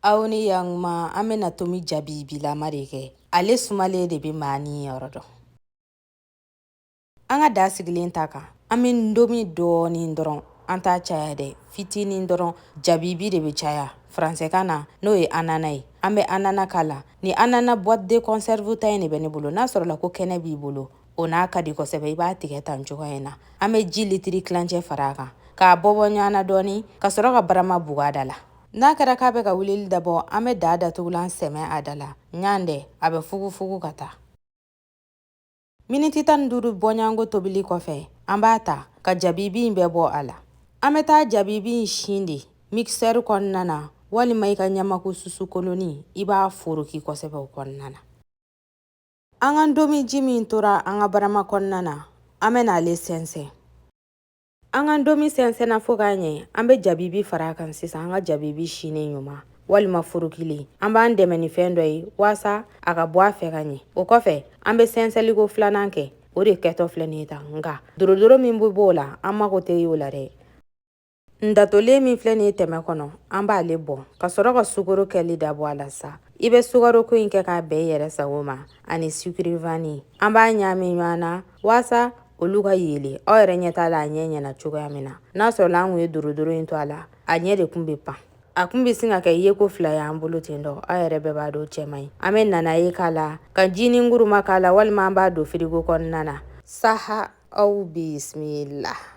Aw ni yakuma, an bɛna tomi jabibilama de kɛ. Ale sumalen de bɛ maa ni yɔrɔ dɔn. An ka da sigilen ta kan, an bɛ ndomi dɔɔnin dɔrɔn, an t'a caya dɛ, fitinin dɔrɔn. Jabibi de bɛ caya faransɛkan na, n'o ye anana ye. An bɛ anana k'a la. Ni anana boîte de conserve ta in de bɛ ne bolo. N'a sɔrɔla ko kɛnɛ b'i bolo, o n'a ka di kosɛbɛ, i b'a tigɛ tan cogoya in na. An bɛ ji litiri tilancɛ fara a kan k'a bɔbɔ ɲɔgɔn na dɔɔni, ka sɔrɔ ka barama bugu a da la. N'a kɛra k'a bɛ ka wulili dabɔ, an bɛ daa datugulan sɛmɛ a da la ɲan dɛ, a bɛ fugufugu ka taa. Miniti 15 bɔɲɔgɔnko tobili kɔfɛ, an b'a ta ka jabibi in bɛɛ bɔ a la. An bɛ taa jabibi in sin de mixeur kɔnɔna na, walima i ka ɲamaku susu koloni, i b'a foroki kosɛbɛ o kɔnɔna na. An ka ndomiji min tora an ka barama kɔnɔna na, an bɛ n'ale sɛnsɛn. An ka ndomi sɛnsɛnna fo k'a ɲɛ, an bɛ jabibi fara a kan sisan. An ka jabibi sinnen ɲuman walima forokilen, an b'an dɛmɛ ni fɛn dɔ ye waasa a ka bɔ a fɛ ka ɲɛ. O kɔfɛ, an bɛ sɛnsɛnliko filanan kɛ. O de kɛtɔ filɛ nin ye tan. Nka dorodoro min bɛ bɔ o la, an mago tɛ o la dɛ. N datolen min filɛ nin ye tɛmɛ kɔnɔ, an b'ale bɔn ka sɔrɔ ka sukaro kɛli dabɔ a la sa. I bɛ sukaro ko in kɛ k'a bɛn i yɛrɛ sago ma, ani sucre vanille. An b'a ɲaami ɲɔgɔn na waasa olu ka yeelen. Aw yɛrɛ ɲɛ t'a la, a ɲɛ ɲɛna cogoya min na. N'a sɔrɔla an kun ye dorodoro in to a la, a ɲɛ de kun bɛ pan, a kun bɛ sin ka kɛ yeko fila y'an bolo ten dɔ. Aw yɛrɛ bɛɛ b'a dɔn, cɛ man ɲi. An bɛ nanaye k'a la, ka jinin kuruma k'a la, walima an b'a don firigo kɔnɔna na saha. Aw bisimila.